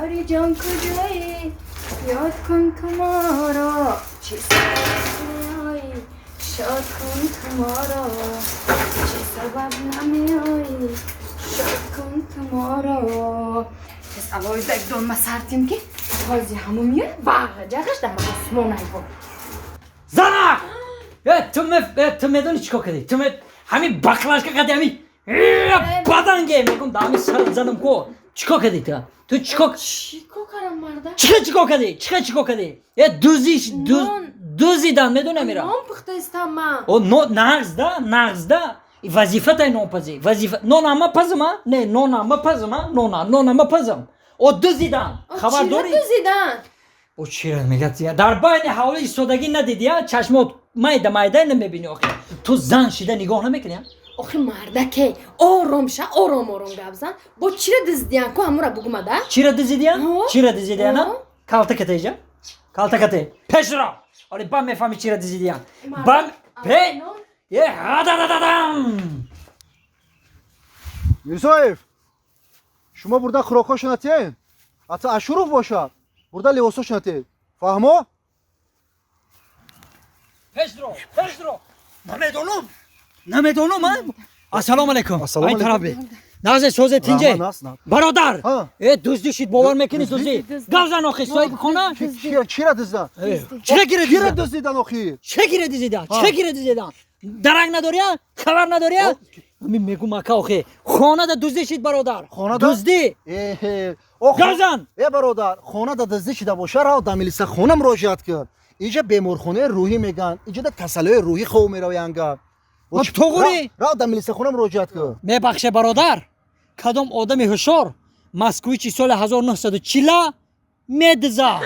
Ёри ҷон, куҷоӣ? Ёд кун ту моро, чӣ сабаб меоӣ? Шод кун ту моро, чӣ сабаб намеоӣ? Шод кун ту моро. Тез алоҳида донма сартим, ки ҳози ҳамун меояд, бағ ҷағаш дар осмон айбо. Занак! Ту медонӣ чӣ кор кардӣ? Ту ҳамин баклажка кардӣ, ҳамин баданге мегум, да ҳамин сарат задам ко. Чӣ кор кардӣ ту? Ту чӣ кор? Чӣ кор кардам, марда? Чӣ чӣ кор кардӣ? Чӣ чӣ кор кардӣ? Э, дузи дузидан, медонам ира. Нон пухтаистам ман. О, но нағз да, нағз да. Вазифатай нонпазӣ. Вазифа нон ама пазам, а? Не, нон ама пазам, а? Нона, нон ама пазам. О, дузидан. Хабар дорӣ? Дузидан? О, чира мегӯяд? Дар байни ҳавлӣ истодагӣ надидӣ, а? Чашмот майда майда намебинӣ охи. Ту зан шида нигоҳ намекунӣ, а? Охи, мардаке, ором ша, ором ором гап зан. Бо чира дуздиян ку, ҳамура бугумада. Чира дузидиян? Чира дузидиян? Калта катеҷа, калта кате, пешро оли, ба мефаҳми чира дузидиян. Ба пе е гададададам. Мирзоев, шумо бурда хӯрокҳошона тиен, ҳатто Ашуров бошад, бурда либосошона тиед, фаҳмо? Пешро, пешро, намедонам, намедонам. Ассалому алайкум. Ай тараф бе. Нағзе, созе, тинҷе, бародар. Э, дуздӣ шид, бовар мекунӣ? Дуздӣ. Гап зан охи, соҳиби хона. Чира дуздан? Чира гира? Кира дуздидан охи? Чира гира дузидан? Чира гира дузидан? Дарак надория, хабар надория. Ҳамин мегум, ака, охи, хонада дуздӣ шид, бародар, дуздӣ. Гап зан. Э, бародар, хонада дуздӣ шида боша, рав да милисахона муроҷиат кун. Иҷа беморхонаи рӯҳӣ мегӯянд, иҷада касалиҳои рӯҳӣ хов меравянд. Гап туғри. Рав да милисахона муроҷиат кун. Мебахше, бародар, кадом одами ҳушёр Москвичи соли 1940 медиза?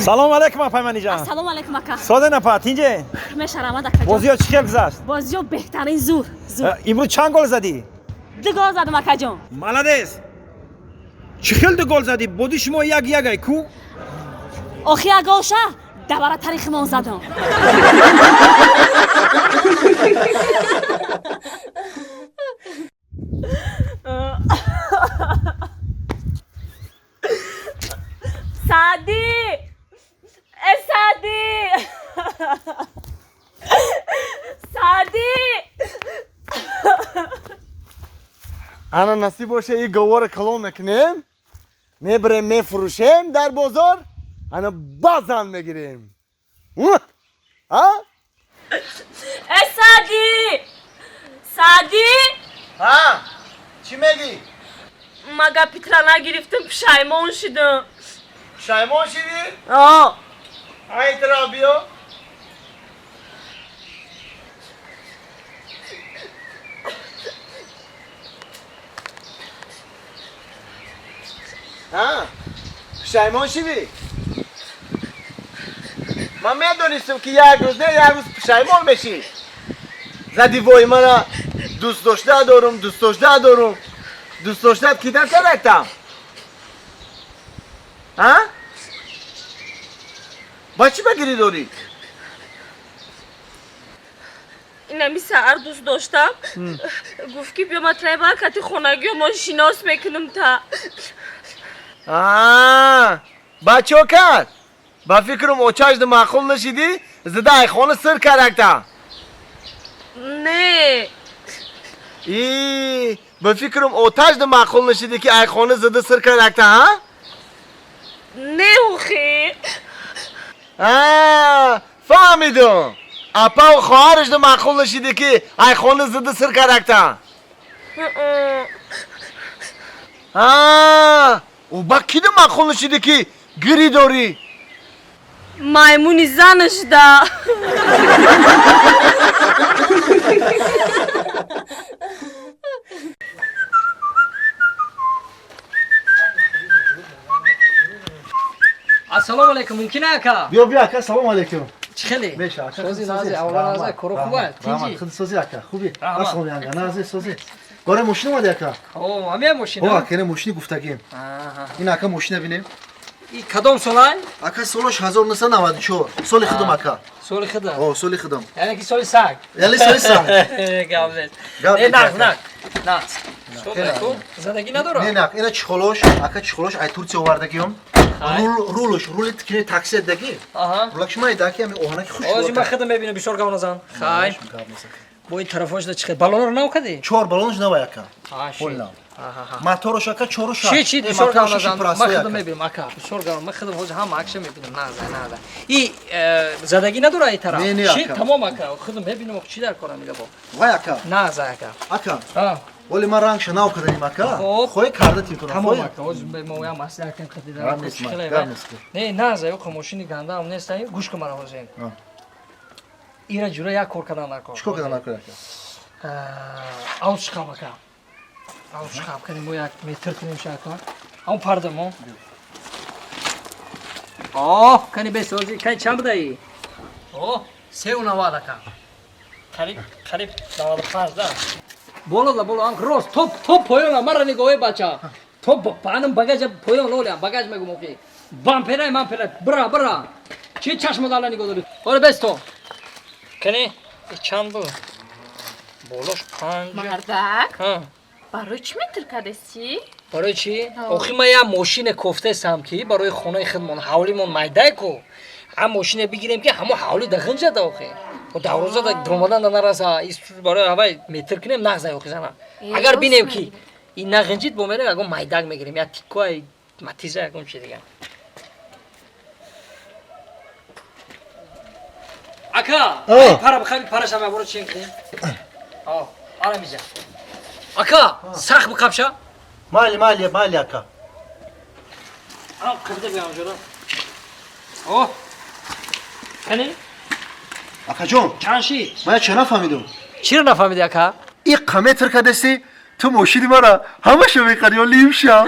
Салом алейкум, апай Манижа. Ассалому алейкум, ака. Соде, напа, тинҷе? Мешарамад, ака. Бозиё чӣ хел гузашт? Бозиё беҳтарин, зур, зур. Имрӯз чанд гол задӣ? Ду гол задам, акаҷон. Молодец! Чӣ хел ду гол задӣ? Боди шумо як ягай ку? Охи, як голша давара тарихимон задам. Саъдӣ! Э, Саъдӣ! Саъдӣ! Ана, насиб боша, и говора калон мекунем, мебарем, мефурӯшем дар бозор, ана базан мегирем, а. Э, Саъдӣ! Саъдӣ! Ҳа, чӣ мегӣ? Ма гапитра нагирифтам, пушаймон шудам. Пушаймон шидӣ? О. Ай тараф биё. Ҳа, пушаймон шидӣ? Ман медонистам, ки як рӯз не, як рӯз пушаймон мешӣ. Зади вой, мана дӯст дошта дорум, дӯст дошта дорум, дӯст доштат кида карактам, а? Ба чӣ ба гирӣ дорӣ? Инами саҳар дӯст доштам, гуфт, ки биё, ма трайба кати хонагиё мо шинос мекунам та. Бачо кард, ба фикрам, очашда маъқул нашидӣ, зида айхона сир каракта. Не. И Ба фикрам оташ да маъқул нашиди ки айхона зада сир кардакта, ҳа? Не охи. Фаҳмидум. Апаву хоҳараш да маъқул нашиди ки айхона зада сир кардакта. Ӯ ба ки да маъқул нашиди ки гирӣ дорӣ? Маймуни занаш да. Ассалому алайкум, мумкин ака? Биё, биё ака, салому алайкум. Чӣ хеле? Меша ака. Сози нази, аввала нази, коро хуба, тинҷи. Худ сози ака, хуби. Ассалому алайкум, нази сози. Горе мошин омади ака? О, ҳамия мошин. О, ака, ина мошини гуфтагим. Ин ака мошина бинем. И кадом солай? Ака солаш 1994. Соли худам ака. Соли худам? О, соли худам. Яъне ки соли саг. Яъне соли саг. Гап нест. Не, нақ, нақ. Нақ. Задагӣ надорад? Не, нақ. Ина чихолош, ака чихолош ай Турция овардагиём. Рулш, рули тикини такси даги. Рулакш май даки ами оҳанаки хуш. Ози ман худам мебинам, бисёр гап назан. Хай. Бо ин тарафош да чихел. Балонро нав кади? Чор балонш нав ака. Пол нав. Моторш ака чору шаш. Чи чи бисёр гап назан. Ман худам мебинам ака. Бисёр гап. Ман худам ҳозир ҳама акша мебинам. Наза, наза. И задагӣ надора ин тараф. Чи тамом ака. Худам мебинам чи дар корам ила бо. Вай ака. Наза ака. Ака. Вале ман рангша нав карданим ака. Хоҳӣ карда тим кунам. Тамом ака. Ҳозир мо ям маслиҳат кунем хати дар. Не, наза, ёқа мошини гандаам нест. Гӯш кун мара ҳозир. Ира ҷура як кор кардан накор. Чӣ кор кардан накор ака? Ауз шикам ака. Ауз шикам кунем, мо як метр кунем шака. Ам парда мо. Оҳ, кани бесози, кани чанд будаи? Оҳ, 3.90 ака. Қариб, қариб 95 да. Боло да боло, ам рост, топ, топ поёна, мара нигоҳе бача. Топ, панам багажа поён лоля, багаж мегум охи. Бамперай, мамперай, бра, бра. Чи чашмо дала нигоҳ дори? Оре бесто. Кани, чанд буд? Болош 5. Мардак? Барои чӣ метр кардасӣ? Барои чӣ? Охи ман як мошине кофтаестам ки барои хонаи худмон, ҳавлимон майдай ку. Ҳам мошине бигирем ки ҳамо ҳавли дахинҷада охи. Давроза да дромадан да нараса, барои ҳавай метр кунем нағзай охи зана. Агар бинем ки ин нағинҷид бо мерем ягон майдак мегирем, я тиккои матиза ягон чи дигар. Ака, пара бихаби парашам яборо чен кунем. Ара миза. Ака, сахт бикапша. Майли, майли, майли ака. Ам қибда биям ҷура. О. Кани? Акаҷон. Чанд шид? Ман чӣ нафаҳмидум? Чиро нафаҳмиди ака? И қаметр кадасти, ту мошини мара ҳамаша меқари ё лимша.